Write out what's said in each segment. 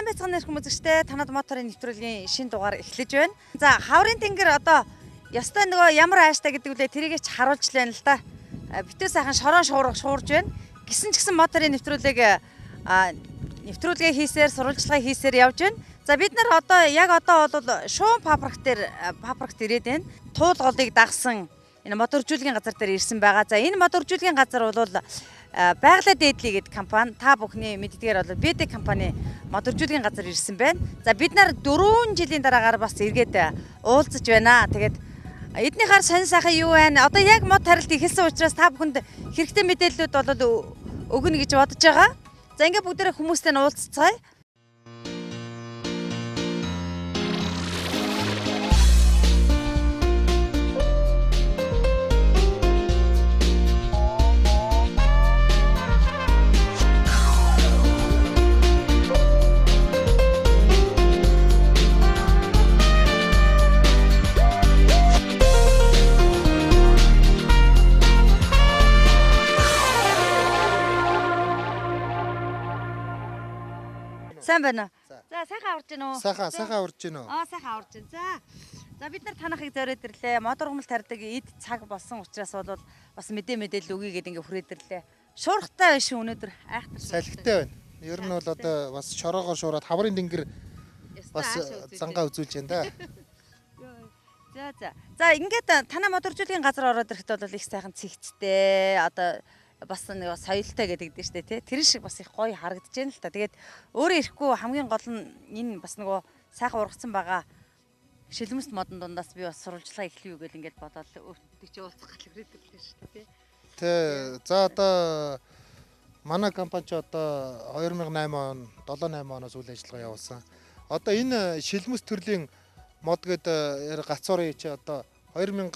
Сайн байцгаана нэрхэн үзэгчтэй, танад моторын нэвтрүүлгийн шинэ дугаар эхлэж байна. За, хаврын тэнгэр одоо ёстой нөгөө ямар ааштай гэдэг үлээ тэрийг ч харуулж лэн л да. Битүү сайхан шорон шуурга шуурж байна. Гисэн ч гэсэн моторын нэвтрүүлгийг нэвтрүүлгээ хийсээр, сурвалжлагаа хийсээр явж байна. За, бид нар одоо яг одоо бол шуун фабрик дээр фабрикт ирээд байна. Туул голыг дагсан энэ мод өржүүлгийн газар дээр ирсэн байгаа. За, энэ мод өржүүлгийн газар бол Байгалаа дээдли гэдэг компани, та бүхний мэддгээр бол BD компани мод өржүүлгийн газар ирсэн байна. За, бид нар 4 жилийн дараагаар бас эргээд уулзаж байна. Тэгээд эдний хар сонь сайхан юу байна? Одоо яг мод тарилт эхэлсэн учраас та бүхэнд хэрэгтэй мэдээллүүд бол өгнө гэж бодож байгаа. За, ингээд бүгдээрээ хүмүүстэй нь уулзцгаая. Сайн байна уу? За, сайхан аварж гин үү? Сайхан, сайхан аварж гин үү? Аа, сайхан аварж гин. За. За, бид нар танахыг зориод ирлээ. Мод ургамал тарьдаг эд цаг болсон учраас бол бас мэдээлэл өгье гэдэг ингээ хүрээд ирлээ. Шуурхтай байна шүү өнөөдөр. Айхтар салхитай байна. Ер нь бол одоо бас шороогоор шуураад хаврын тэнгэр бас зангаа үзүүлж байна да. За, за. За, ингээд танаа мод өржүүлгийн газар ороод ирэхэд бол их сайхан цэгцтэй. Одоо бас нэг соёлтой гэдэг дээ штэ тий. Тэр шиг бас их гоё харагдаж байна л та. Тэгээд өөрөө ирэхгүй хамгийн гол нь энэ бас нөгөө сайхан ургацсан байгаа шилмэс модон дундаас би бас сурвалжлага эхлэе юу гэл ингээд бодоод өвдөг чи уулзах гал хүрээд ирлээ штэ тий. Тэ. За, одоо манай компани ч одоо 2008 он, 7 8 оноос үйл ажиллагаа явуулсан. Одоо энэ шилмэс төрлийн мод гэдэг гацуурын чи одоо 2009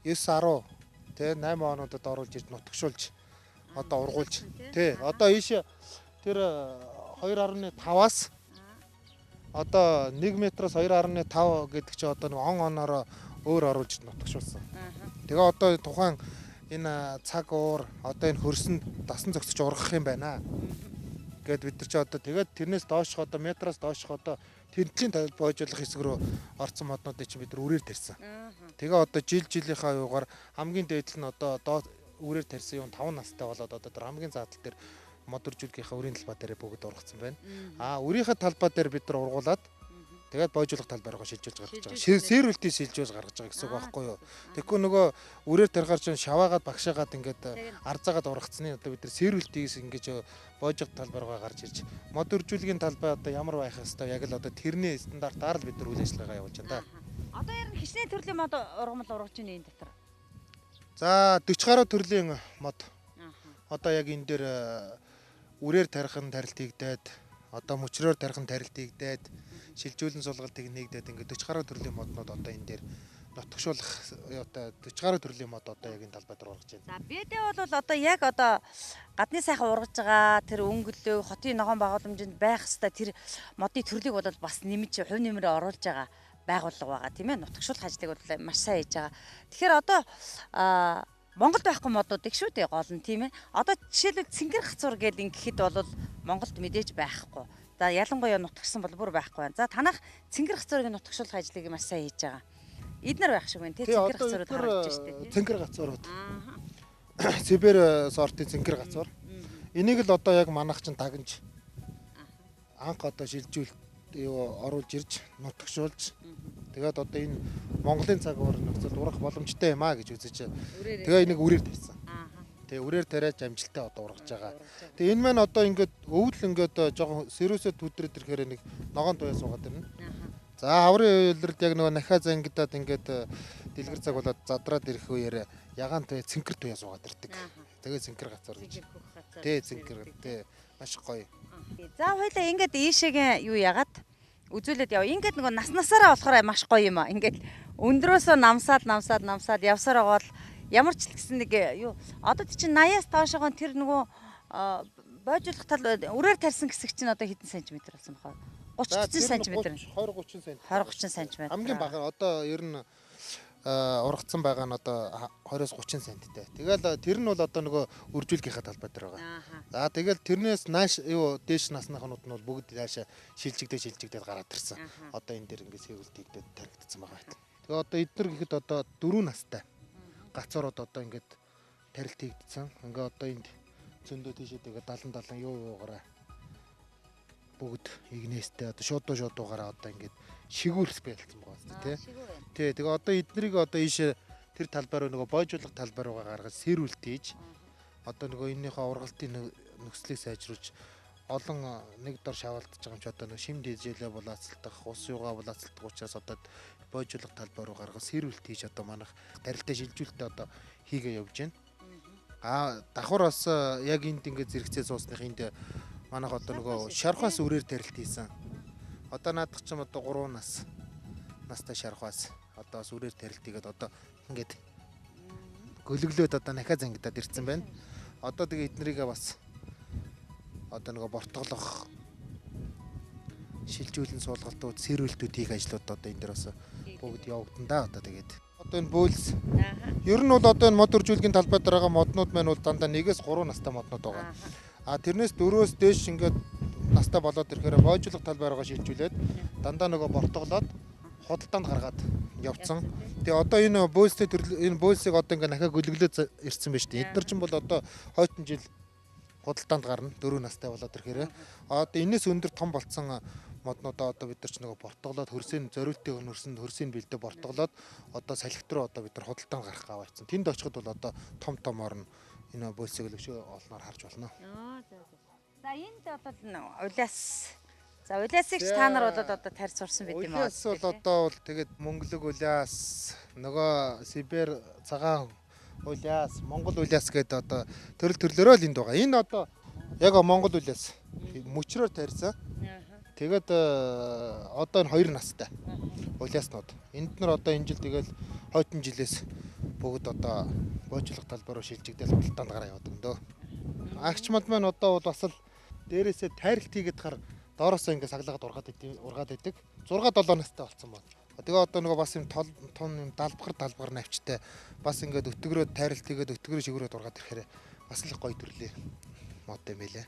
10 тэ 8 онуудад оруулж ирж нутагшуулж одоо ургуулж тий. Одоо ийш тэр 2.5-аас одоо 1 метроос 2.5 гэдэг чи одоо нэг он оноороо өөр оруулж нутагшуулсан. Тэгээ одоо тухайн энэ цаг уур одоо энэ хөрсөн дасан зогсож ургах юм байна гэд бид нар чи одоо тэгээд тэрнээс доошх одоо метроос доошх одоо тэрнтлийн бойжуулах хэсэг рүү орцсон моднуудыг чи бид нар үрээр тарьсан. Тэгээ одоо жил жилийнхаа юугаар хамгийн дээд нь одоо үрээр тарьсан юм 5 настай болоод одоо тэр хамгийн заадал дээр мод өржүүлгийнхаа үрийн талбай дээр бүгд ургацсан байна. Аа, үрийнхээ талбай дээр бид нар ургуулад тэгээд бойжуулах талбай руу шилжүүлж гаргаж байгаа. Сэрүүлтийг шилжүүлж гаргаж байгаа гэсэн үг байхгүй юу? Тэгэхгүй нөгөө үрээр тарихаар чинь шаваагаад багшаагаад ингээд арзаагаад ургацсны одоо бид нар сэрүүлтийгс ингэж бойжуулах талбай руу гарч ирж мод өржүүлгийн талбай одоо ямар байх хэвээр яг л одоо тэрний стандартаар л бид нар үйл ажиллагаа явуулж байна да. Одоо ер нь хичнээн төрлийн мод ургамал ургаж байна энэ дотор? За, 40 гаруй төрлийн мод. Одоо яг энэ дээр үрээр тарих нь тарилт хийгдээд, одоо мөчрөөр тарих нь тарилт хийгдээд, шилжүүлэн суулгалтыг нэгдээд ингээд 40 гаруй төрлийн моднууд одоо энэ дээр нутагшуулах одоо 40 гаруй төрлийн мод одоо яг энэ талбай дээр ургаж байна. За, БД бол одоо яг одоо гадны сайхан ургаж байгаа тэр өнгөлөг хотын ногоон байгууламжинд байх хэвээр тэр модны төрлийг бол бас нэмж хувь нэмрээ оруулж байгаа байгууллага байгаа тийм ээ. Нутагшуулах ажлыг бол маш сайн хийж байгаа. Тэгэхээр одоо Монголд байхгүй модууд их шүү дээ гол нь тийм ээ. Одоо жишээлбэл цэнгэр гацуур гэдэг ингэхэд бол Монголд мэдээж байхгүй. За, ялангуяа нутагшсан бол бүр байхгүй байна. За, танах цэнгэр гацуурыг нутагшуулах ажлыг маш сайн хийж байгаа. Эднэр байх шиг байна тий. Цэнгэр гацуурууд харагдаж шүү дээ. Цэнгэр гацуурууд. Сибирь сортын цэнгэр гацуур. Энийг л одоо яг манайх чинь тагнаж анх одоо шилжүүлэлт юу оруулж ирж нутагшуулж тэгээд одоо энэ Монголын цаг уур нөхцөлд урах боломжтой юм а гэж үзэж тэгээ энийг үрээр тавьсан. Тэгээ үрээр тариач амжилттай одоо ургаж байгаа. Тэгээ энэ маань одоо ингээд өвөл ингээд жоохон сэрүүсээ түдрээд ирэхээр нэг ногоон туяа суугаад ирнэ. За, хаврын үйлрэлд яг нөгөө нахаа зангидаад ингээд дэлгэр цаг болоод задраад ирэх үеэр ягаан туяа цэнхэр туяа суугаад ирдэг. Тэгээ цэнхэр гацаар гэж. Тэ цэнхэр тэ маш гоё. За, хоёлаа ингээд ийшээгээ юу яагаад үзүүлээд яв. Ингээд нөгөө нас насаараа болохоор маш гоё юм а. Ингээд өндрөөсөө намсаад намсаад намсаад явсаар байгаа бол ямар ч л гэсэн нэг юу одоо чинь 80-аас доошоогоо тэр нөгөө бойжуулах тал үрээр тарьсан хэсэг чинь одоо хэдэн сантиметр болсон бахаа? 30 см. 20 30 см. 20 30 см. Хамгийн бага одоо ер нь ургацсан байгаа нь одоо 20-30 санттай. Тэгэл тэр нь бол одоо нөгөө үржүүлгийнхаа талбай дээр байгаа. За тэгэл тэрнээс нааш юу дээш насныхнууд нь бол бүгд наашаа шилжигдээ гараад ирсэн. Одоо энэ дээр ингээд сэвэлт хийгдээд таригдсан байгаа байтал. Тэгээ одоо эднэр гэхэд одоо 4 настай гацуурууд одоо ингээд тарилт хийгдсэн. Ингээ одоо энд зөндөө тийшээ тэгээ 70 юу юугаараа бүгд игнэстэй одоо шуудуугаараа одоо ингээд шигүүрс байлцсан байгаа зү тий. Тий, тэгээ одоо эднэрийг одоо ийшээ тэр талбай руу нөгөө бойжуулах талбай руугаа гаргаж сэрүүлт хийж одоо нөгөө энэнийхээ ургалтын нөхцөлийг сайжруулж олон нэг дор шаваалтж байгаа юм чи одоо нөгөө шим дижээлээ булаацалдах, ус юугаа булаацалдах учраас одоо бойжуулах талбай руу гаргаж сэрүүлт хийж одоо манайх тарилтаа шилжүүлэлтээ одоо хийгээ явж байна. А давхар бас яг энд ингээд зэрэгцээ суусных энд манайх одоо нөгөө шархаас үрээр тарилт хийсэн. Одоо наадах чим одоо 3 настай шархаас одоо бас үрээр тарилт хийгээд одоо ингээд гөлөглөөд одоо нахиа зангидаад ирсэн байна. Одоо тэгээ эднэрийгээ бас одоо нөгөө бортголох шилжүүлэн суулгалтууд, сэрүүлтүүд хийх ажлууд одоо энэ дэр бас бүгд явагдан да одоо тэгээд. Одоо энэ бөөлс. Ер нь бол одоо энэ мод үржүүлгийн талбай дээр байгаа моднууд маань бол дандаа 1-ээс 3 настай моднууд байгаа. А тэрнээс 4-өөс дээш ингээд настай болоод ирэхээр бойжуулах талбай руугаа шилжүүлээд дандаа нөгөө бортголоод худалдаанд гаргаад явцсан. Тэгээ одоо энэ бөөлстэй төрөл энэ бөөлсийг одоо ингээд нахиа гөлөглөөд ирсэн байж тээ. Эд нар чинь бол одоо хойтон жил худалдаанд гарна 4 настай болоод ирэхээр. Одоо энэс өндөр том болцсон моднуудаа одоо бид нар ч нөгөө бортголоод хөрсийн зориултын хөрсөн бэлдээ бортголоод одоо салхит руу одоо бид нар худалдаанд гарах гавайцсан. Тэнд очиход бол одоо том томоор нь энэ бөөлсийг л өшөө олноор харж болно. За энд бол улиас. За улиасыг ч та нар бол одоо тарьж сурсан байт юм аа. Улиас бол одоо бол тэгээд мөнгөлөг улиас, нөгөө Сибирь цагаан улиас, Монгол улиас гэдэг одоо төрөл төрлөөрөө л энд байгаа. Энэ одоо яг Монгол улиас мөчрөөр тарьсан. Тэгээд одоо энэ 2 настай улиаснууд. Энд нар одоо энэ жил тэгэл хойтон жилээс бүгд одоо боожлох талбай руу шилжигдэл худалдаанд гараа яваад өндөө. Агч мод маань одоо бол бас л дээрээсээ тайралт хийгээд хар доороосоо ингээ саглагаад ургаад идэг. 6 7 настай болсон байна. Тэгээ одоо нөгөө бас юм тун юм далбгар навчтай бас ингээд өтгөрөө тайралт хийгээд өтгөрөө шигрээд ургаад ирэхээр бас л гоё төрлийн мод юм байлээ.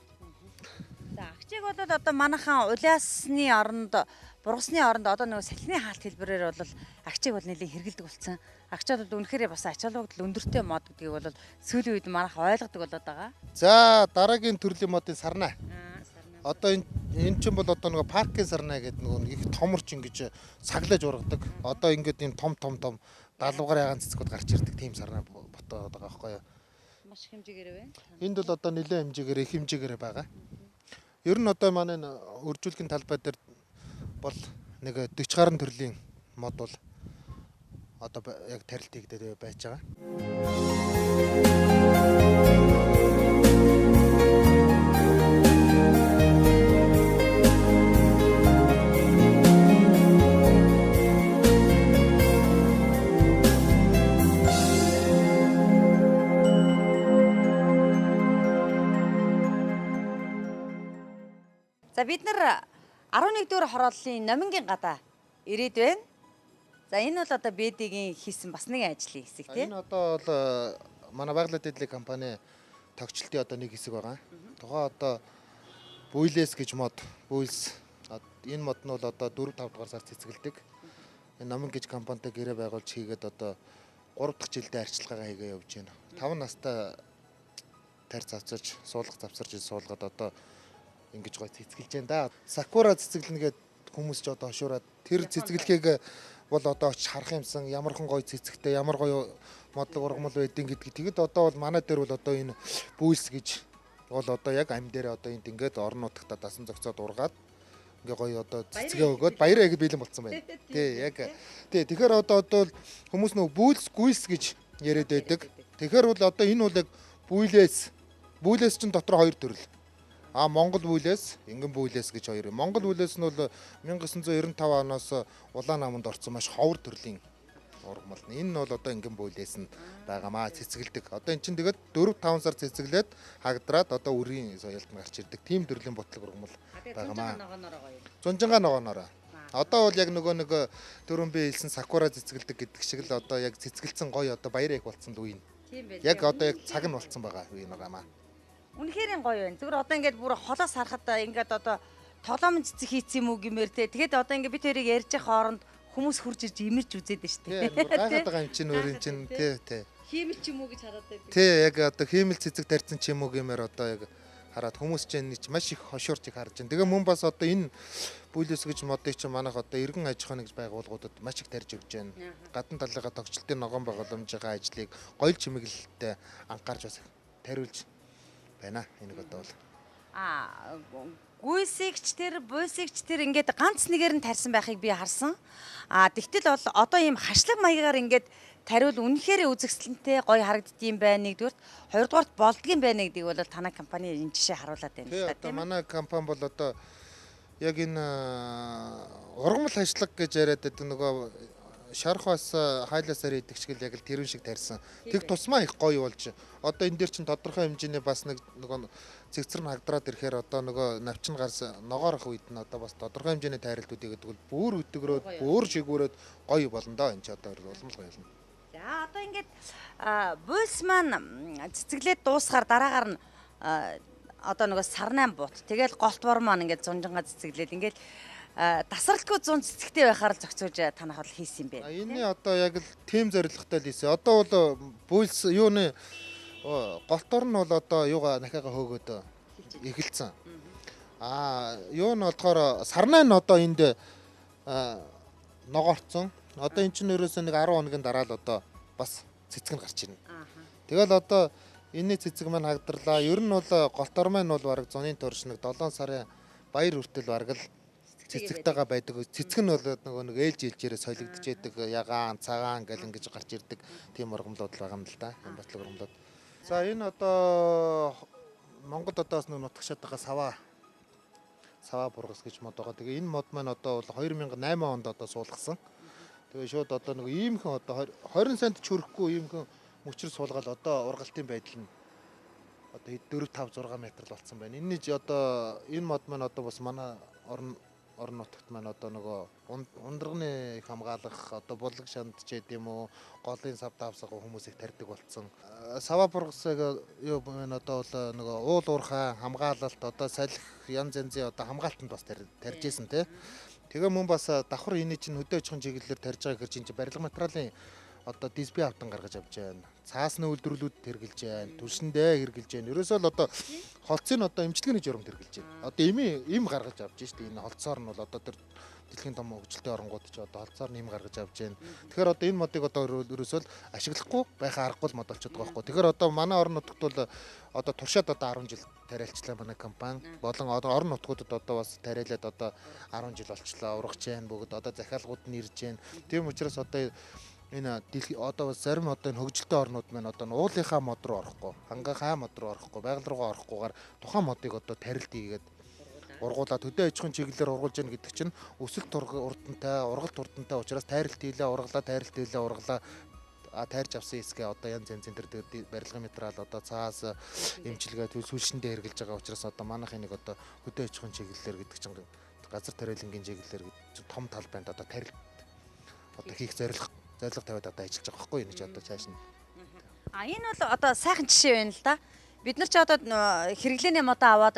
За агчийг бол одоо манайхан улиасны оронд, бургасны оронд одоо нөгөө салхины хаалт хэлбэрээр бол агчийг бол нэлээд хэрэгэлдэг болсон. Агчаад бол үнэхээр бас ач холбогдол өндөртэй мод гэдгийг бол сүүлийн үед манайх ойлгодог болоод байгаа. За дараагийн төрлийн модын сарнай. Одоо энэ чинь бол одоо нөгөө паркийн сарнай гэдэг нөгөө их томорч ингэж саглаж ургадаг. Одоо ингээд ийм том далбгаар ягаан цэцгүүд гарч ирдэг тийм сарнай ботоод байгаа байхгүй юу? Маш их хэмжээгээр байна. Энд бол одоо нэлээд хэмжээгээр их хэмжээгээр байгаа. Ер нь одоо манай үржүүлгийн талбай дээр бол нэг 40 гаруй төрлийн мод бол одоо яг тарилт хийгдээд байж байгаа. За бид нар 11 дугаар хорооллын Номингийн гадаа ирээд байна. За энэ бол одоо БД-гийн хийсэн бас нэгэн ажлын хэсэг тийм. Энэ одоо бол манай байгалийн дэдлэг компани тогтчлтын одоо нэг хэсэг байгаа. Тухайн одоо Буйлес гэж мод, Буйлс энэ мод нь бол одоо 4 5 дугаар сар цэцгэлдэг. Энэ Номин гэж компанитай гэрээ байгуулж хийгээд одоо 3 дахь жилдээ арчилгаагаа хийгээ явж байна. 5 настай тарь завсарч, суулгах завсарч суулгаад одоо ингэж гой цэцгэлж байна да. Сакура цэцгэлнэ гэд хүмүүс ч одоо хошуураад тэр цэцгэлхийг бол одоо очиж харах юмсан ямархан гой цэцэгтэй ямар гоё модлог ургамал байдیں гэдгийг. Тэгэд одоо бол манай дээр бол одоо энэ бүүлс гэж бол одоо яг ам дээр одоо энд ингээд орон нутагта дасан зохицоод ургаад ингээ гоё одоо цэцгээ өгөөд баяраа ихэд бэлэн болцсон байна. Тий яг тий тэгэхээр одоо хүмүүс нөгөө бүүлс гүйс гэж яриад байдаг. Тэгэхээр бол одоо энэ бол яг бүүлээс бүүлээс чинь дотор хоёр төрөл. А Монгол бүлээс, Ингэн бүлээс гэж хоёр. Монгол бүлээс нь бол 1995 оноос улаан наманд орсон маш ховор төрлийн ургамал. Энэ нь бол одоо Ингэн бүлээс нь байгаамаа цэцгэлдэг. Одоо эн чинь тэгээд 4 5 сар цэцгэлээд хагдраад одоо үрийн соёлд нь гарч ирдэг. Тийм төрлийн ботлог ургамал байгаамаа. Зунжингаа ногоонороо. Одоо бол яг нөгөө нэг дөрөв би хэлсэн сакура цэцгэлдэг гэдэг шиг л одоо яг цэцгэлцэн гоё одоо баяр их болцсон л үе. Тийм байх. Яг одоо яг цаг нь болцсон байгаа үе нэг юм аа. Үнэхээр гоё байна. Зүгээр одоо ингээд бүр холоос харахад ингээд одоо тоглоом цэцэг хийц юм уу гэмээр те. Тэгээд одоо ингээд бид хоёрыг ярьж явах хооронд хүмүүс хурж ирж имэрч үзээд байна шүү Тий, дээ. гайхаад байгаа юм чинь өөр юм чинь тий, тий. Хиймэл ч юм уу гэж хараад байдаг. Тий, яг одоо хиймэл цэцэг тарьсан ч юм уу гэмээр одоо яг хараад хүмүүс чинь нэг маш их хошуурч их харж байна. Тэгээ мөн бас одоо энэ бүлэс гэж модыг чинь манайх одоо эргэн аж ахуйн гэж байгууллагуудад маш их тарьж өгч байна. Гадна талынхаа тогтчлтын ногоон байгууламжийн ажлыг гоёл чимэглэлтэй анхаарч бас тариулж байна. Энийг одоо бол Аа, гүйсэгч тэр, буйсэгч тэр ингээд ганц нэгээр нь тарьсан байхыг би харсан. Аа, тэгтэл бол одоо ийм хашлаг маягаар ингээд тариул үнэхээр үзэсгэлэнтэй гоё харагддгийм байна нэгдүгürt, хоёрдугаарт болдгийм байна гэдгийг бол танай компани энэ жишээ харуулад байна Тий, л да, одоо тийм ээ. манай компани бол одоо яг энэ ургамал хашлаг гэж яриад байдаг нөгөө шарх бас хайлаасаар идэх шиг л яг л тэрүүн шиг тарьсан. Тэг тусмаа их гоё болж. Одоо энэ дээр чинь тодорхой хэмжээний бас нэг нөгөө цэгцэр нь хагдраад ирэхээр одоо нөгөө навчин гарс ногоорох үед нь одоо бас тодорхой хэмжээний тайралтуудыг гэдэг бол бүр өдгөрөөд бүр шигүүрээд гоё болно доо энэ ч одоо улам л гоё болно. За одоо ингээд буйс маань цэцэглээд дуусгаар дараагаар нь одоо нөгөө сарнайн бут тэгэл голтвор маань ингээд зунжингаа цэцэглээд ингээд тасралтгүй зун цэцэгтэй байхаар л зохицуулж танах бол хийсэн юм байна. Энэний одоо яг л тим зорилготой л хийсэн. Одоо бол буйлс юуны голтор нь бол одоо юугаа нахиага хөөгөөд эхэлсэн. Аа юу нь болохоор сарнай нь одоо энд ногоорцсон. Одоо эн чинь ерөөсөө нэг 10 хоногийн дараа л одоо бас цэцэг нь гарч ирнэ. Тэгэл одоо энэний цэцэг маань хагдарлаа. Ер нь бол голтор маань бол бараг зуны турш нэг 7 сарын баяр хүртэл бараг л цэцэгтэйгээ байдаг. Цэцэг нь бол нөгөө нэг ээлж ээлжээрээ солигдож яадаг. Ягаан, цагаан гэл ингэж гарч ирдэг. Тийм ургамлууд л байгаа юм л да. Энэ батлаг ургамлууд. За энэ одоо Монголд одоо бас нэг нутагшаад байгаа саваа бургас гэж мод байгаа. Тэгээ энэ мод маань одоо бол 2008 онд одоо суулгасан. Тэгээ шууд одоо нэг иймхэн одоо 20 сент ч хүрэхгүй иймхэн мөчр суулгаад одоо ургалтын байдал нь одоо 4 5 6 метр л болцсон байна. Энэний одоо энэ мод маань одоо бас манай орон нутагт маань одоо нөгөө ундрагны их хамгаалах одоо булаг шанд ч гэдэм үү голын сав давсаг хүмүүс их тарьдаг болцсон. Саваа бургасыг юу маань одоо бол нөгөө уул уурхай хамгаалалт одоо салхи янз янзын одоо хамгаалтанд бас тарьж исэн тий. Тэгээ мөн бас давхар энэний чинь хөдөө аж ахуйн чиглэлээр тарьж байгаа хэр чинь барилга материалын одоо дисби автан гаргаж авч байна. Цаасны үйлдвэрлэлүүд хэрглэж байна. Түлшиндээ хэрглэж байна. Ерөөсөө л одоо холцыг нь одоо эмчилгээний журамд хэрглэж байна. Одоо эм гаргаж авч штэ. Энэ холцоор нь бол одоо тэр дэлхийн том хөгжилтэй оронгууд ч одоо холцоор нь эм гаргаж авч байна. Тэгэхээр одоо энэ модыг одоо ерөөсөө л ашиглахгүй байхаа аргагүй л мод болчиход байгаа байхгүй. Тэгэхээр одоо манай орон нутагт бол одоо туршаад одоо 10 жил тариалчлаа манай компани. Болон одоо орон нутгуудад одоо бас тариалаад одоо 10 жил болчлоо. Ургаж байна бүгд одоо захиалгууд нь ирж байна. Тийм учраас одоо энэ дэлхий одоо зарим одоо энэ хөгжилтэй орнууд маань одоо уулынхаа мод руу орохгүй, хангахаа мод руу орохгүй, байгаль руугаа орохгүйгээр тухайн модыг одоо тарилт хийгээд ургуулад хөдөө аж ахуйн чиглэлээр ургуулж яах гэдэг чинь өсөлт урдантай, ургалт урдантай учраас тайралт хийлээ, ургалаа, тайралт хийлээ, ургалаа. Тайрж авсан хэсгээ одоо янз янзын тэр барилгын материал одоо цаас эмчилгээ сүлшиндээ хэрглэж байгаа учраас одоо манайх энийг одоо хөдөө аж ахуйн чиглэлээр гэдэг чинь газар тариалангийн чиглэлээр гэдэг чинь том талбайд одоо тарилт одоо хийх зорилго тавиад одоо ажиллаж байгаа байхгүй юу энэ ч одоо цааш нь. А энэ бол одоо сайхан жишээ байна л да. Бид нар ч одоо хэрэглээний модоо аваад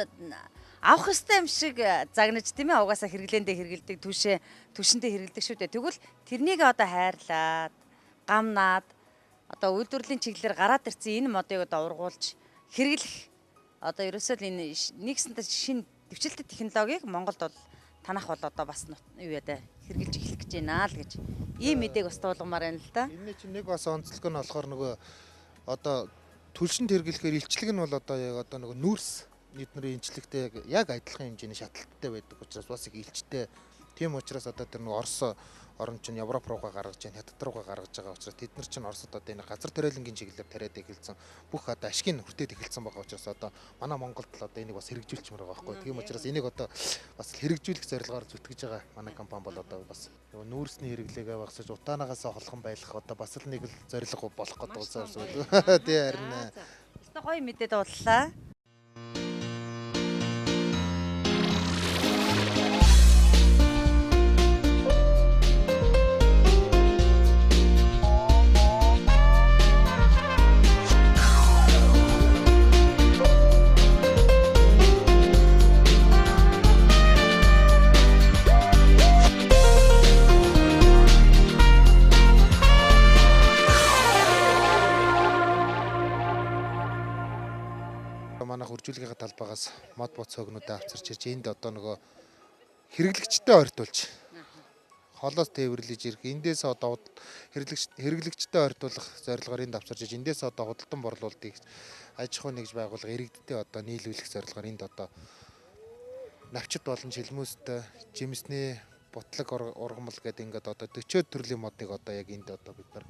авах ёстой юм шиг загнаж тийм ээ угаасаа хэрэглээндээ хэрэгэлдэг түшэндээ хэрэгэлдэг шүү дээ. Тэгвэл тэрнийг одоо хайрлаад гамнаад одоо үйлдвэрлэлийн чиглэлээр гараад ирсэн энэ модыг одоо ургуулж хэрэглэх одоо ерөөсөө л энэ нэгсэнтэй шинэ дэвшилтэт технологиг Монголд бол танах бол одоо бас юу яа да хэрэгжилж эхлэх гэж байна л гэж ийм мэдээг бас туулгамаар байна л да. Энэний чинь нэг бас онцлог нь болохоор нөгөө одоо түлшинд хэрэглэхээр илчлэг нь бол одоо яг одоо нөгөө нүүрс эднэрийн илчлэгтэй яг адилхан хэмжээний шатлалттай байдаг учраас бас их илчтэй. Тийм учраас одоо тэр нөгөө Орос орн чинь Европ руугаа гаргаж байна, Хятад руугаа гаргаж байгаа учраас тэд нар чинь Оросод одоо энэ газар тариалангийн чиглэлээр тариад эхэлсэн. Бүх одоо ашгийг хүртээд эхэлсэн байгаа учраас одоо манай Монголд л одоо энийг бас хэрэгжүүлчихмээр байгаа байхгүй. Тийм учраас энийг одоо бас хэрэгжүүлэх зорилгоор зүтгэж байгаа манай компани бол одоо бас нөгөө нүүрсний хэрэглээгээ багасгаж утаанагаасаа холхон байх одоо бас л нэг л зорилго болох гэдэг болсон. Тий харин. Өстой гоё мэдээ дууллаа. манай хөржүүлгийн талбайгаас мод боц хогнуудаа авчирч ирж энд одоо нөгөө хэрэглэгчтэй ойртуулж холоос тээвэрлэж ирэх, эндээс одоо хэрэглэгчтэй ойртуулах зорилгоор энд авчирч ирж эндээс одоо худалдан борлуулалтыг аж ахуй нэгж байгууллага иргэдтэй одоо нийлүүлэх зорилгоор энд одоо навчит болон шилмүүстэй жимсний бутлаг ургамал гэдэг ингээд одоо 40 төрлийн модыг одоо яг энд одоо бид нар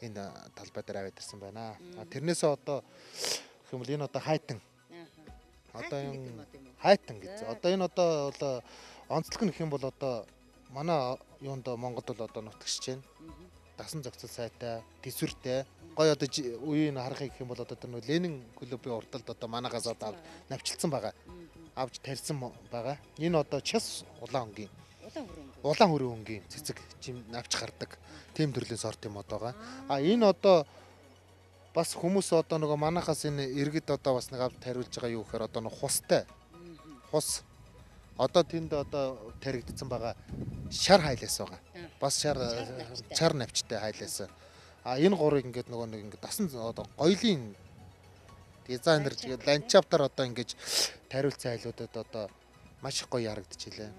энэ талбай дээр аваад ирсэн байна. А тэрнээсээ одоо гэх юм бол энэ одоо хайтан. Одоо энэ хайтан гэж. Одоо энэ одоо бол онцлог нь гэх юм бол одоо манай юунд Монголд бол одоо нутагшиж байна. Дасан зохицол сайтай, төсвөртэй. Гой одоо үеийг харахыг гэх юм бол одоо тэр нөө Ленин клубын урдалд одоо манайгаас одоо навчилсан байгаа. Авч тарьсан байгаа. Энэ одоо час улаан өнгийн. Улаан хүрэн өнгийн цэцэг навч гардаг. Тийм төрлийн сортын мод байгаа. А энэ одоо бас хүмүүс одоо нөгөө манайхаас энэ иргэд одоо бас нэг авч тариулж байгаа юу гэхээр одоо нэг хустай. Хус одоо тэнд одоо таригдсан байгаа шар хайлаас байгаа. Бас шар навчтай хайлаас. А энэ гурыг ингээд нөгөө нэг ингээд дасан одоо гоёлын дизайнер тэгээд ландшафтаар одоо ингэж тариулсан айлуудад одоо маш их гоё ярагдчихлээ.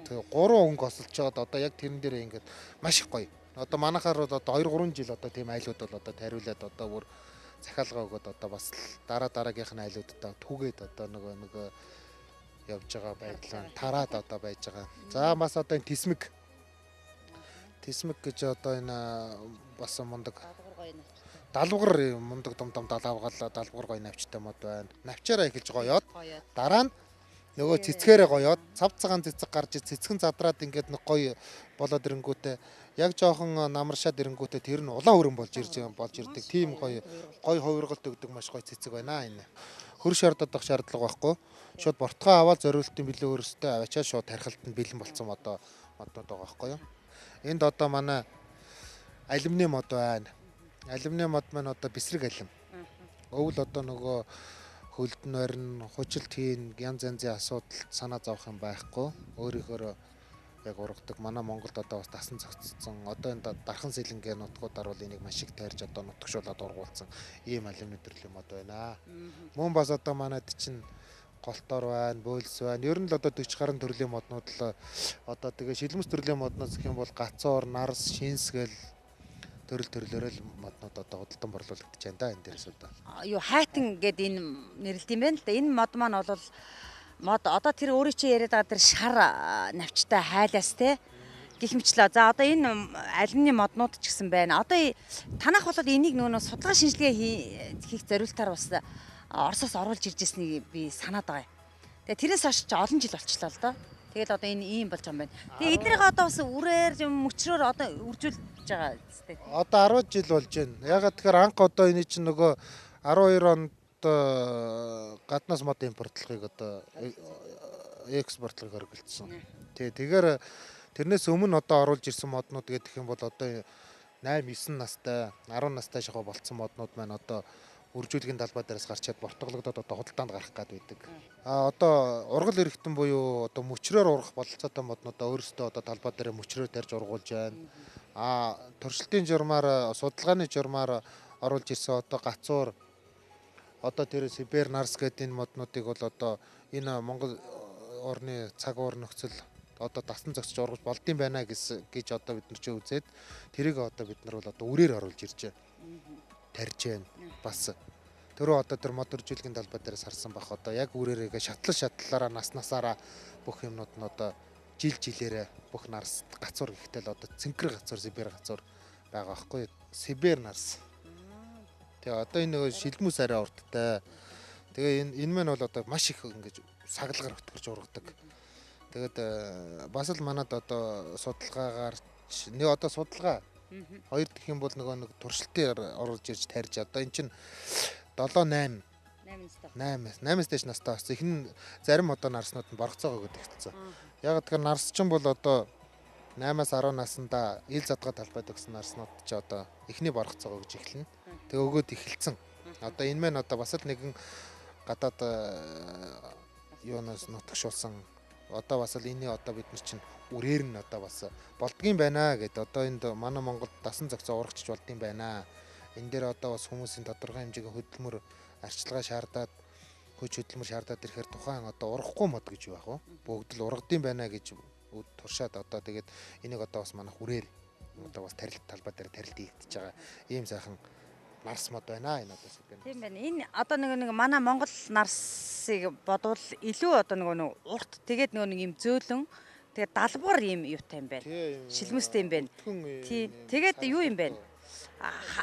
Тэгээ гурван өнгө осолчоод одоо яг тэрэн дээр ингээд маш их гоё. Одоо манайхаар бол одоо 2 3 жил одоо тийм айлууд бол одоо тариулаад одоо бүр захиалга өгөөд одоо бас дараа дараагийнх нь айлуудаа түгээд одоо нөгөө явж байгаа байдлаа тараад одоо байж байгаа. За бас одоо энэ тисмэг. Тисмэг гэж одоо энэ бас мундаг далвгар мундаг дум дум далавгаал далвгар гоё навчтай мод байна. Навчаараа эхэлж гоёод дараа нь нөгөө цэцгээрээ гоёод цав цагаан цэцэг гарч цэцгэн задраад ингээд нэг гоё болоод ирэнгүүтээ яг жоохон намаршаад ирэнгүүтээ тэр нь улаан өрөн болж ирж болж ирдэг. Тийм гоё гоё хувиргалт өгдөг маш гоё цэцэг байна энэ. Хөр шаардах шаардлага байхгүй. Шууд бортгоо аваад зориултын бэлэн өөрөөсөө аваачаад шууд тархалтанд бэлэн болцсон одоо моднууд байгаа байхгүй юу. Энд одоо манай алюминий мод байна. Алюминий мод маань одоо бэсрэг алим. Өвөл одоо нөгөө хөлд нь барина, хужилт хийн, янз янзын асуудал санаа зовох юм байхгүй. Өөрийнхөө яг ургадаг. Манай Монголд одоо бас дасан зохицсон. Одоо энэ дархан сэлэнгээ нутгуудаар бол энийг маш их тайрж одоо нутагшуулад ургуулсан ийм алюминий төрлийн мод байна. Мөн бас одоо манайд чинь голтоор байна, бөөлс байна. Ер нь л одоо 40 гаруй төрлийн моднууд л одоо тэгээ шилмэс төрлийн модноос гэх юм бол гацуур, нарс, шинс гэл төрөл төрлөөрөө л моднууд одоо худалдан борлуулагдаж байна да энэ дээрээс одоо. Юу хайтан гэд энэ нэрлэдэг юм байна л да. Энэ мод маань бол мод одоо тэр өөрийн чинь яриад байгаа тэр шар навчтай хайлаас те гих мэтлээ. За одоо энэ алюминий моднууд ч гэсэн байна. Одоо танах бол энийг нөгөө судалгаа шинжилгээ хийх зориултаар бас Оросоос оруулж ирж ирснийг би санаад байгаа юм. Тэгээ тэрээс хойш ч олон жил болчихлоо л доо. Тэгэл одоо энэ ийм болж байгаа юм байна. Тэгээ эднийхээ одоо бас үрээр юм мөчрөөр одоо үржүүлж байгаа зү. Одоо 10 жил болж байна. Ягаад тэгэхээр анх одоо энэ чинь нөгөө 12 онд гаднаас мод импортлохыг одоо экспортлохыг хоригдсон. Тий, тэгэхээр тэрнээс өмнө одоо оруулж ирсэн моднууд гэх юм бол одоо 8 9 настай, 10 настай шахуу болцсон моднууд маань одоо үржүүлгийн талбай дээрээс гарчаад бортгологдоод одоо худалдаанд гарах гад байдаг. А одоо ургал эргэтэн буюу одоо мөчрөөр ургах бололцоотой моднуудаа өөрсдөө одоо талбай дээр мөчрөөр тарьж ургуулж байна. А туршилтын журмаар, судалгааны журмаар оруулж ирсэн одоо гацуур одоо тэр Сибирь нарс гэдэг энэ моднуудыг бол одоо энэ Монгол орны цаг уур нөхцөл одоо дасан зохицож ургаж болдсон байна гэж одоо бид нар чи үзээд тэрийг одоо бид нар бол одоо үрээр оруулж ирж байна. Тарьж байна. Бас түрүү одоо тэр мод үржүүлгийн талбай дээрээс харсан бах одоо яг үрээрээгээ шатлал шатлалаараа нас насаараа бүх юмнууд нь одоо жил жилээрээ бүх нарс гацуур гэхдээ л одоо цэнхэр гацуур, Сибирь гацуур байгаа байхгүй юу? Сибирь нарс. Тэгээ одоо энэ нөгөө шилмүс арай урттай. Тэгээ энэ маань бол одоо маш их ингэж саглагар өтгөрч ургадаг. Тэгээд бас л манад одоо судалгаагаар нэг одоо судалгаа хоёр гэх юм бол нөгөө нэг туршилтын оруулж ирж тарьж одоо эн чинь 7 8 8-аас дээш настай болсон. Эхний зарим одоо нарснууд нь боргоцоогоо өгöd эхэлсэн. Яг тэгэхээр нарс чинь бол одоо 8-аас 10 наснда ил задгаа талбайд өгсөн нарснууд чи одоо эхний боргоцоогоо өгж эхэлнэ. Тэгээ өгөөд эхэлсэн. Одоо энэ маань одоо бас л нэгэн гадаад юунаас нутагшуулсан одоо бас л энэний одоо бид нар чинь үрээр нь одоо бас болдгийм байна гэд одоо энд манай Монголд дасан зохицоо ургачж болдгийм байна. Энэ дээр одоо бас хүмүүсийн тодорхой хэмжээгийн хөдөлмөр арчилгаа шаардаад Хүч хөдөлмөр шаардаад ирэхээр тухайн одоо ургахгүй мод гэж юу байх вэ? Бүгд л ургадын байна гэж туршаад одоо тэгээд энийг одоо бас манайх үрээр одоо бас тарилт талбай дээр тарилт хийгдэж байгаа ийм сайхан нарс мод байна энэ одоо сүгэн. Тийм байна. Энэ одоо нэг манай Монгол нарсыг бодвол илүү одоо нэг урт тэгээд нэг юм зөөлөн тэгээд далбар ийм юутай юм байна. Шилмэстэй юм байна. Тийм. Тэгээд юу юм бэ?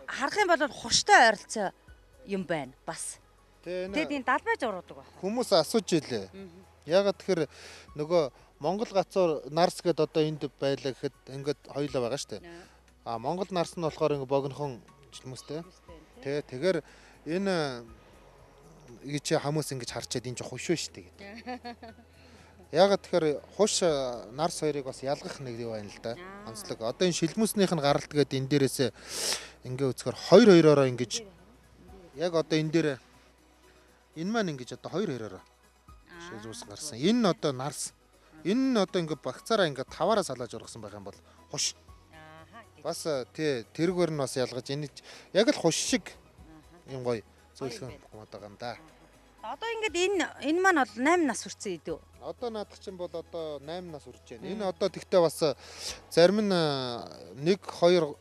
Харах юм бол хурштай ойролцоо юм байна бас. Тэгээд энэ далбайж уруудаг байх. Хүмүүс асууж илээ. Яагаад тэгэхээр нөгөө Монгол гацуур нарс гэдээ одоо энд байлаа гэхэд ингээд хоёулаа байгаа шүү дээ. А Монгол нарс нь болохоор ингээд богинохон шилмэстэй. Тэ тэгэхээр энэ гэж хүмүүс ингэж харчаад энэ ч хушгүй шүү дээ гэдэг. Яагаад тэгэхээр хуш нарс хоёрыг бас ялгах нэг юм байна л да. Онцлог. Одоо энэ шилмэснийх нь гаралт гээд энэ дээрээсээ ингээ үзэхээр хоёр хоёроороо ингэж яг одоо энэ дээр энэ маань ингэж одоо хоёр хоёроороо шилмэс гарсан. Энэ нь одоо нарс. Энэ нь одоо ингээ багцаараа ингээ таваараа салааж ургасан байх юм бол хуш. Бас тий тэргээр нь бас ялгаж энэ яг л хуш шиг юм гоё зөөлхөн мод байгаа юм да. Одоо ингээд энэ маань бол 8 нас хүрсэн идэв. Одоо наадах чинь бол одоо 8 нас хүрч байна. Энэ одоо тэгтээ бас зарим нь 1 2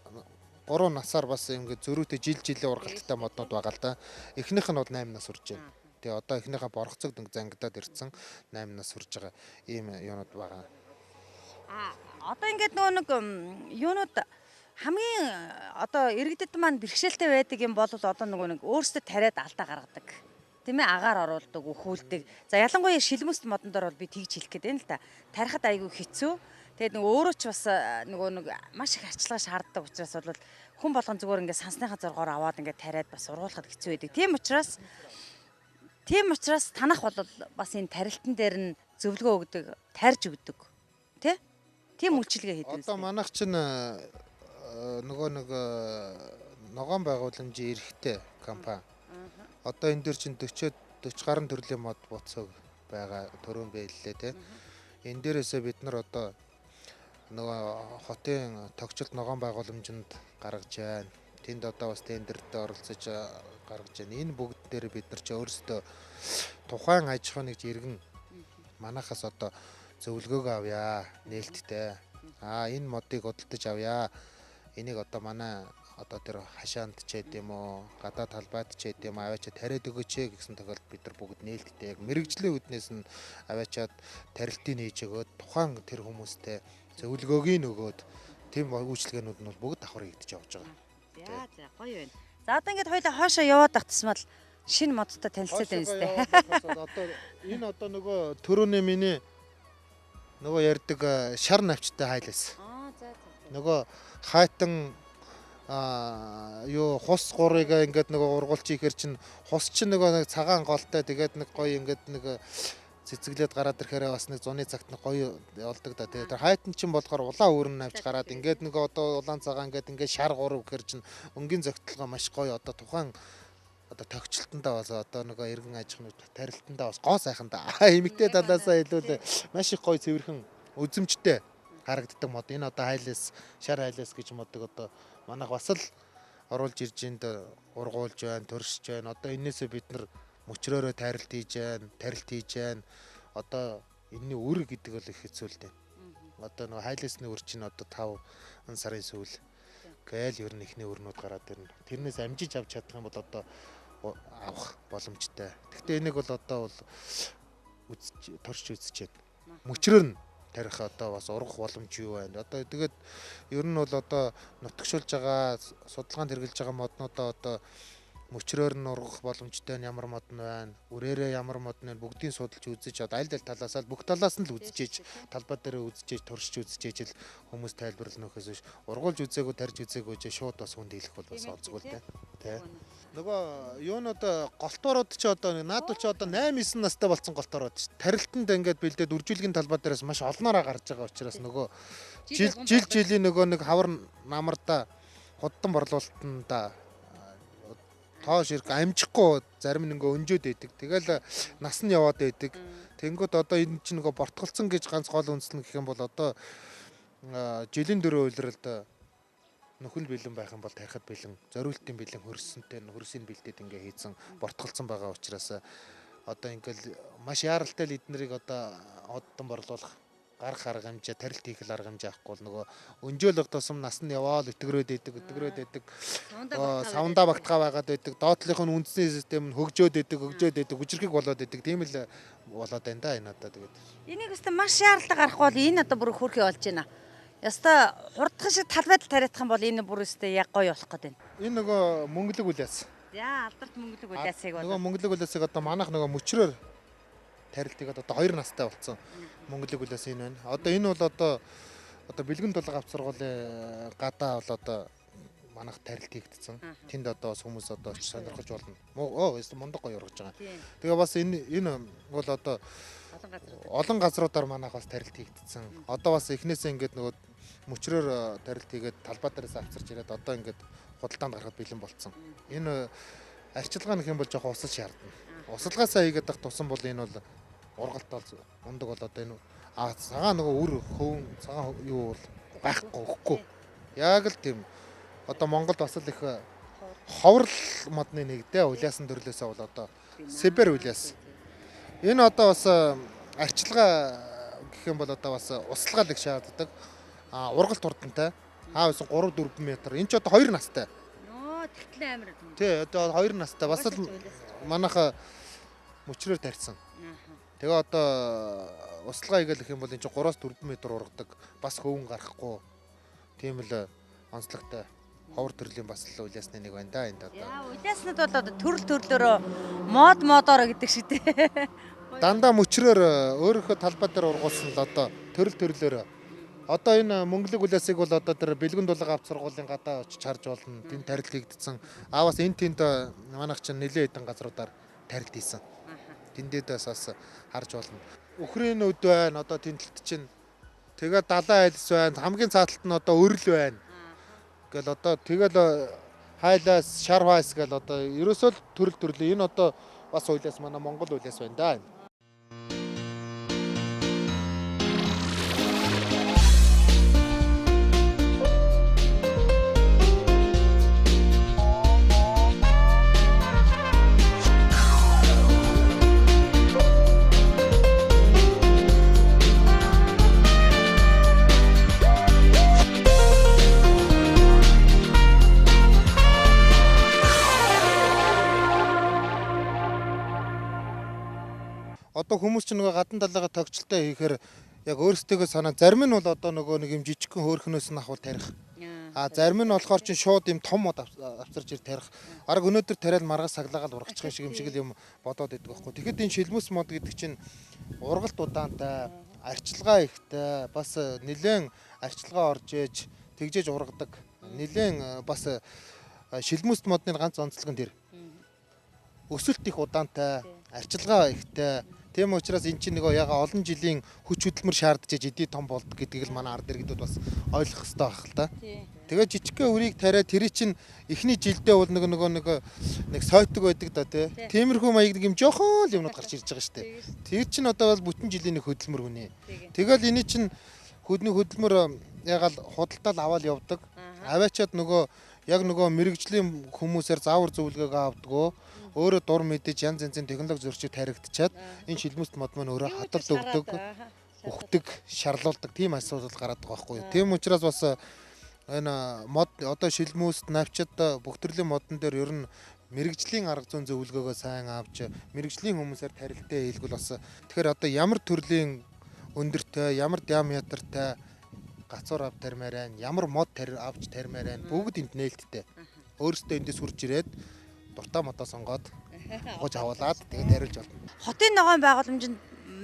3 насаар бас ингээд зөрүүтэй жил жилийн ургалттай моднууд байгаа л да. Эхнийх нь бол 8 нас хүрч байна. Тэгээ одоо эхнийхээ боргоцог зангидаад ирсэн 8 нас хүрж байгаа ийм юунууд байгаа. А одоо ингээд нөгөө нэг юунууд хамгийн одоо иргэдэд маань бэрхшээлтэй байдаг юм бол одоо нөгөө нэг өөрсдөө тариад алдаа гаргадаг. Тийм ээ, агаар оруулдаг, өхүүлдэг. За ялангуяа шилмэст модон дээр бол би тэгж хэлэх гээд байна л да. Тарихад айгүй хэцүү. Тэгээд нөгөө өөрөө ч бас нөгөө нэг маш их арчилгаа шаарддаг учраас бол хүн болгон зүгээр ингээд сансныхаа зоргоор аваад ингээд тариад бас ургуулахад хэцүү байдаг. Тийм учраас танах бол бас энэ тарилтан дээр нь зөвлөгөө өгдөг, тарьж өгдөг. Тэ? Тийм үйлчилгээ хийдэг. Одоо манайх чинь нөгөө нэг ногоон байгууламжийн эрхтэй компани. Одоо энэ дээр чинь 40 гаруй төрлийн мод буцаг байгаа төрөн байлээ те. Энэ дээрээсээ бид нар одоо нөгөө хотын тогтчлт ногоон байгууламжинд гаргаж байна. Тэнд одоо бас тендерт оролцож гаргаж байна. Энэ бүгд дээр бид нар чи өөрсдөө тухайн аж ахуйн нэгж иргэн манахаас одоо зөвлөгөөгөө авъя, нээлттэй. Аа энэ модыг худалдаж авъя. Энийг одоо манай одоо тэр хашаанд ч байд юм уу, гадаа талбайд ч байд юм аваачаа тариад өгөөч гэсэн тохиолдолд бид нар бүгд нээлттэй яг мэрэгжлийн үднээс нь аваачаад тарилтыг нээж өгөөд тухайн тэр хүмүүстэй зөвлөгөөг нь өгөөд тийм үйлчилгээнүүд нь бол бүгд давхар хийгдэж явж байгаа. За за гоё байна. За одоо ингээд хоёлаа хоошоо яваад татсмал шинэ модтой танилцаад байна сте. Одоо энэ одоо нөгөө төрөөний миний нөгөө ярьдаг шар навчтай хайлаас. Аа за за. Нөгөө хайтан юу хус гурыг ингээд нөгөө ургуулч ихээр чинь хус чинь нөгөө нэг цагаан голтой тэгээд нэг гоё ингээд нэг цэцэглээд гараад ирэхээр бас нэг зуны цагт нэг гоё болдог да. Тэгээд тэр хайтан чинь болохоор улаан өөрн авч гараад ингээд нэг одоо улаан цагаан ингээд ингээд шар гурав гэхэр чинь өнгийн зөгтөлгөө маш гоё одоо тухайн одоо тогтчлтондоо бас одоо нөгөө иргэн аж ахуйн тарилтандаа бас гоо сайхан да. Эмэгтэй талаасаа илүү маш их гоё цэвэрхэн үзэмжтэй харагддаг мод. Энэ одоо хайлаас шар хайлаас гэж модог одоо манайх бас л оруулж ирж энд ургуулж байна, төршиж байна. Одоо энээсээ бид нар мөчрөөрөө тарилт хийж байна, тарилт хийж байна. Одоо энэний үр гэдэг бол их хэцүү л дээ. Одоо нөгөө хайлаасны үр чинь одоо 5 сарын сүүл гээл ер нь ихний өрнүүд гараад ирнэ. Тэрнээс амжиж авч чадах юм бол одоо авах боломжтой. Гэхдээ энийг бол одоо бол үзэж турш үзэж байна. Мөчрөөр нь тарих одоо бас ургах боломж юу байна. Одоо тэгээд ер нь бол одоо нутагшуулж байгаа, судалгаанд хэрэглэж байгаа моднуудаа одоо мөчрөөр нь ургах боломжтой нь ямар мод нь байна, үрээрээ ямар мод нь бүгдийг судалж үзэж одоо аль аль талаас нь бүх талаас нь л үзэж талбай дээр үзэж туршиж үзэж л хүмүүс тайлбарлана гэхээс биш ургуулж үзээгүй тарж үзээгүй ч шууд бас хүнд хэлэх бол бас онцгүй л дээ. Тэ. Нөгөө юунууд голтуурууд чи одоо наадвал чи одоо 8 9 настай болсон голтуурууд чи тарилтанд ингээд бэлдээд үржүүлгийн талбай дээрээс маш олноороо гарч байгаа учраас нөгөө жил жилийн нөгөө нэг хавар намарда худдан борлуулалтанда тоош ирэх амжихгүй зарим нэг ингээ өнжөөд байдаг. Тэгэл нас нь яваад байдаг. Тэнгүүд одоо энэ чинь нөгөө бортголцсон гэж ганц гол үндэслэн гэх юм бол одоо жилийн дөрөв улиралд нөхөн бэлэн байх юм бол тарихад бэлэн, зориултын бэлэн хөрсөнтэй хөрсийг бэлдээд ингээ хийцэн бортголцсон байгаа учраас Одоо ингээл маш яаралтай л эднэрийг одоо оддон борлуулах гарах арга хэмжээ, тарилт хийх арга хэмжээ авахгүй бол нөгөө өнжөөлөх тусам нас нь яваал өтгөрөөд идэг, өтгөрөөд идэг. Савндаа багтгаа байгаад байдаг. Доотлынх нь үндэсний систем нь хөгжөөд идэг, хөгжөөд идэг, хүчрхэг болоод идэг. Тийм л болоод байна да энэ одоо тэгээд. Энийг өстө маш яаралтай гарахгүй бол энэ одоо бүр хөөрхий болж байна. Яста хурдхан шиг талбайд тариадах юм бол энэ бүр өстө яг гоё болох гээд байна. Энэ нөгөө мөнгөлөг үлээс. За алдарт мөнгөлөг үлээсийг бол нөгөө мөнгөлөг үлээсийг одоо манайх нөгөө мөчрөөр тарилтыг одоо 2 настай болсон мөнгөлөг үлээс энэ байна. Одоо энэ бол одоо бэлгэн тулга авц сургуулийн гадаа бол одоо манайх тарилт хийгдсэн. Тэнд одоо бас хүмүүс одоо очиж сонирхож болно. Оо мундаг гоё ургаж байгаа. Тэгээ бас энэ бол одоо олон газруудаар манайх бас тарилт хийгдсэн. Одоо бас эхнээсээ ингээд нөгөө мөчрөөр тарилт хийгээд талбай дээрээс авчирч ирээд одоо ингээд худалдаанд гарахад бэлэн болцсон. Энэ арчилгаа нөх юм бол жоохон усал шаардна. Усалгаасаа хийгээд ах тусан бол энэ бол ургалт бол мундаг бол одоо энэ цагаан нөгөө үр хөвөн цагаан юу бол байхгүй өгөхгүй. Яг л тийм. Одоо Монголд бас л их ховрол модны нэг дээ улиасан төрлөөсөө бол одоо Сибирь улиас. Энэ одоо бас арчилгаа гэх юм бол одоо бас усалгаа л их шаарддаг. Ургалт хурдантай. Хаа байсан 3 4 м. Энэ ч одоо 2 настай. Нөө тэгтлээ амар. Тий, одоо 2 настай. Бас л манайха мөчрөөр тарьсан. Тэгээ одоо усалгаа хийгээл гэх юм бол энэ чинь 3-4 м ургадаг. Бас хөвөн гарахгүй. Тийм л онцлогтой ховор төрлийн бас л улиасны нэг байна да энд одоо. Яа, улиаснууд бол одоо төрөл төрлөөрөө мод модоор гэдэг шиг тий. Дандаа мөчрөөр өөрийнхөө талбай дээр ургуулсан л одоо төрөл төрлөөрөө. Одоо энэ мөнгөлөг улиасыг бол одоо тэр бэлгэн дулга авц сургуулийн гадаа очиж харж болно. Тэнд тарилт хийгдсэн. Аа бас энэ тэнд манайх чинь нэлээд хэдэн газруудаар тарилт хийсэн. Тэндээ бас харж болно. Үхрийн нүд байна. Одоо тэнтэлт чинь тэгээ далайн айлс байна. Хамгийн цааталт нь одоо өрл байна. Гэл одоо тэгэл хайлаас, шар хайс гэл одоо ерөөсөө л төрөл төрлөө. Энэ одоо бас улиас манай Монгол улиас байна да. Одоо хүмүүс чинь нөгөө гадна талаагаа тогтчлолтой хийхээр яг өөрсдөө санаа зарим нь бол одоо нөгөө нэг юм жижигхэн хөөрхнөөс нь авах тарих. А зарим нь болохоор чинь шууд юм том мод авчирч ир тарих. Араг өнөөдөр тариал маргааш саглаагаал ургачих юм шиг юм шиг л юм бодоод идэг байхгүй. Тэгэхэд энэ шилмэс мод гэдэг чинь ургалт удаантай, арчилгаа ихтэй, бас нэлээд арчилгаа орж ээж тэгжээж ургадаг. Нэлээд бас шилмэс модны ганц онцлог нь тэр. Өсөлт их удаантай, арчилгаа ихтэй. Тийм учраас эн чинь нөгөө яга олон жилийн хүч хөдөлмөр шаардж эдий том болдог гэдгийг л манай ард иргэдүүд бас ойлгох хэрэгтэй байх л та. Тэгээ жижигхэн үрийг тариа тэр чинь эхний жилдээ бол нөгөө нэг сойтог байдаг да тий. Тиймэрхүү маяг нэг юм жоохон л юмнууд гарч ирж байгаа шүү дээ. Тэр чинь одоо бол бүтэн жилийн нэг хөдөлмөр хүнээ. Тэгэл энэ чинь хөдний хөдөлмөр ягаал худалдаал аваад явдаг. Аваачаад нөгөө яг нөгөө мэрэгжлийн хүмүүсээр заавар зөвлөгөөгөө авдгөө. Өөрөө дур мэдээж янз янзын технологи зөрчиг таригдчиад энэ шилмэст мод маань өөрөө хадалд өгдөг, өгдөг, шарлуулдаг тийм асуудал гараад байгаа байхгүй юу. Тийм учраас бас энэ мод одоо шилмэст навчид бүх төрлийн модон дээр ер нь мэрэгжлийн арга зүйн зөвлөгөөгөө сайн авч мэрэгжлийн хүмүүсээр тарилтаа хийлгүүл бас тэгэхээр одоо ямар төрлийн өндөртэй, ямар диаметртай гацуур ав тармаар байна, ямар мод авч тармаар байна, бүгд энд нээлттэй. Өөрөөсөө эндээс хурж ирээд дуртай модоо сонгоод ухаж авуулаад тэгээд тариулж болно. Хотын ногоон байгууламж нь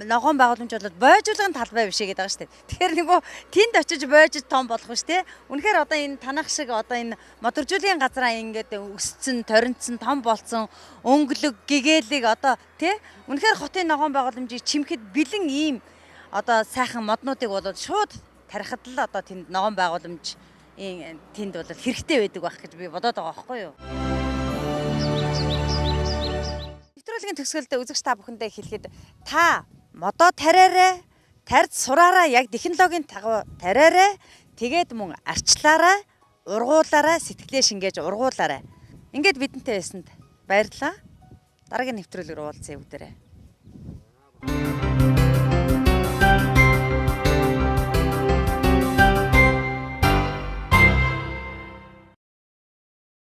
ногоон байгууламж болоод бойжуулгын талбай биш гэдэг байгаа шүү дээ. Тэгэхээр нөгөө тэнд очиж бойжиж том болох биш те. Үнэхээр одоо энэ танах шиг одоо энэ модоржуулгын газраа ингээд өсцөн, торинцсон, том болцсон өнгөлөг, гэгээлэг одоо те. Үнэхээр хотын ногоон байгууламжийг чимхэд бэлэн ийм одоо сайхан моднуудыг болоод шууд тарихад л одоо тэнд ногоон байгууламж тэнд бол хэрэгтэй байдаг байх гэж би бодоод байгаа байхгүй юу? Нэвтрүүлгийн төгсгөлд үзэгч та бүхэндээ хэлэхэд та модоо тариарай, тарьд сураарай, яг технологийн дагуу тариарай, тэгээд мөн арчлаарай, ургуулаарай, сэтгэлээ шингээж ургуулаарай. Ингээд бидэнтэй байсанд баярлалаа. Дараагийн нэвтрүүлгээр уулзъя бүгдээрээ.